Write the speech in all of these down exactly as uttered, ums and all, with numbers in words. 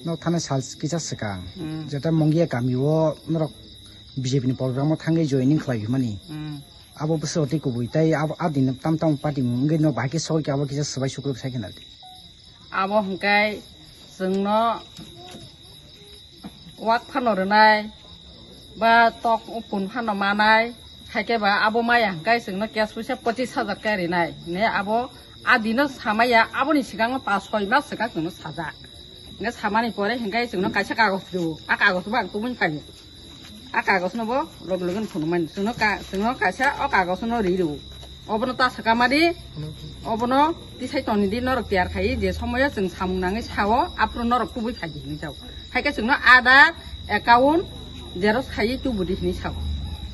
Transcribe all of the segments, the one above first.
No thani sal kisa swkang, hmm, jeta Mongia kami o norok B J P ni program o thangwi joining khlai himani. Hmm. Abo bwswk tei kubui tei abo a din tam tam party wngwi no bahai khe sogwi khe abo kisa swbai sukruk sai khe nadi. Abo hwnkhe chwngno wak phano rwnai, ba tok pun phano manai, haikhe ba abo maya hwnkhe chwngno cash puisa pochis hajar khe rinai. Ne abo a dino samaya, aboni swkango pas soi mas swkang chwngno sajak. Hwnkhe samani pore hwnkhe chwngno kaisa kagoj rwo. A kagoj bo ang tubuni phaio. A kagoj no bo loge loge no phunukmani. Chwngno ka-, chwngno kaisa o kagoj no ri rwo. Obono ta swkamani, obono tisai toni di norok tiyar khai je somoyo chwng samung nangwi sao, aphuru norok tubui phaidi hinwi jao. Haikhe chwngno Aadhaar, account, xerox khaiwi tubudi hinwi sao.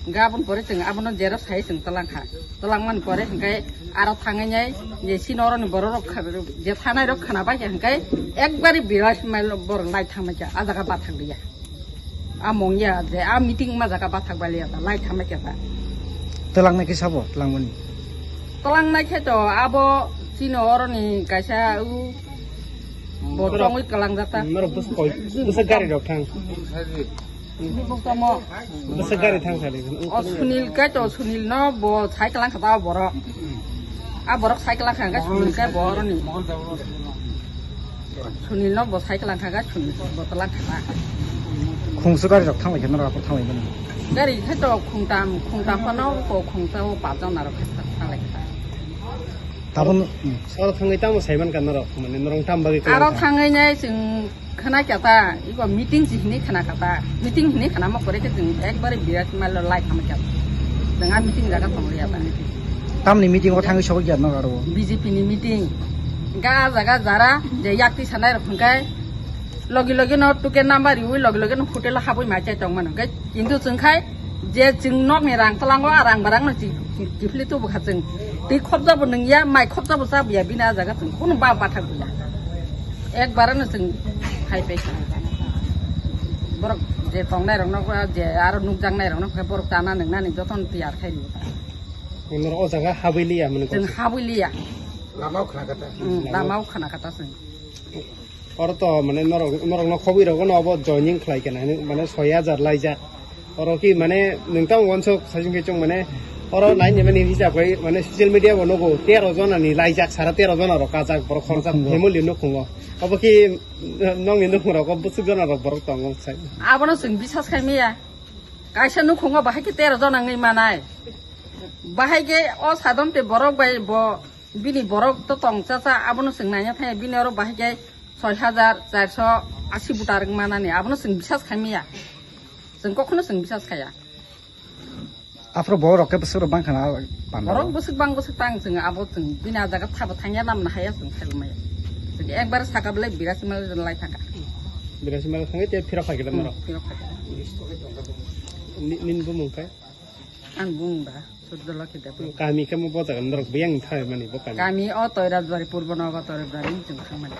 Hwnkhe aboni pore chwng abono xerox khaiwi chwng twlang kha. Twlangmani pore hwnkhe aro thangwi nai je chini oroni borok rok kha-, je thanai rok khwna bai khe hwnkhe ekbari birat mail borok lai thangmai kha, a jaga bathang liya. A Mongia je a meeting ma jaga bathak baliya ta lai thamai khe ta. Twlangnai khe sabo, twlangmani. Twlangnai khe to abo chini oroni kaisa u bo tongwi twlangjak ta. Norok bwswk koi, bwswk gari rok thang. Bwswk gari thang sali. O Sunil kai to, Sunil no bo sai twlang kha ta borok. A borok sai twlang kha, Sunil kai bo oroni. Sunil no bo cycle ang kha ga, Sunil bo twlang kha. Khungsu gari rok thanglai khe norok aphuru thanglai mani. Gari khe to khungtam, khungtam phano ko khungsa o pajon narok khe thanglai kha. Tabun, hmm. Oro thangwi tamo saiman ka norok, mane norok tam bagwi kwlang kha. Aro thangwi nai chwng khna kya ta, iko meeting si hini khna kha ta. Meeting hini khna ma kore khe chwng ekbare birat mal lai khama kya. Chwng a meeting jaga thang liya ta. Tamni meeting o thangwi sogwi kya norok aro? B J P ni meeting. Ga jaga jara je yakti sanai rok hwnkhe logi logi no tuke number riwi logi logi no hotel o habwi mai chai tong mano. Hwnkhe kintu chwng khai je chwng nok ni rang tlango a rang barang no chi-, chi-, chifli tubu kha chwng. Twi khopjabo nungya, mai khopjabo chabuya bini a jaga chwng kono ba bathak buya. Ekbar no chwng khai pai kha. Borok je tongnai rok no je aro nukjaknai rok no khe borok chana nungnani jotono tiyar khai rw. Norok o jaga habwi liya mane. Chwng habwi liya. Lama o khna kata. Hmm, lama o khna kata chwng. Oro to mane norok, norok no khobwi rogo no obo joining khlai kena hinwi mane soi hajar laijak. Oro ki mane nwng tamo wansuk saichung khe chwng mane oro nai ni mani hisab khai mane social media bo nugo tero jona ni laijak sara tero jona rok kajak borok khoroksa family nukhungo. Obo ki nokni nukhung rogo bwswk jona rok borok tongo sai. Abono chwng bisas khai maya. Kaisa nukhungo bahai khe tero jona wngwi manai. Bahai khe o sadon te borok bai bo bini borok to tong cha cha abono chwng naina thangya bini oro bahai khe soi hajar charso asi butar wng manani abono chwng bisas khai maya. Chwng kokhono chwng bisas khaya. Aphuru borok rok khe bwswk rok bang khana panda. Borok bwswk bang bwswk tang chwng abo chwng bini a jaga thabo thangya namna haya chwng khai maya. Chwng ekbar saka belai birasi mal lai thangkha. Birasi mal thangwi te phirok khai khe norok. Phirok khai khe. Ni, nini bumung khe? Ang bumung da, Surjolokhi Debbarma. Kami khe mo bo jaga norok biyang thai mani bo kami. Kami o Toirajbari, Purbo Nogo Toirajbari ni chwng thangmani.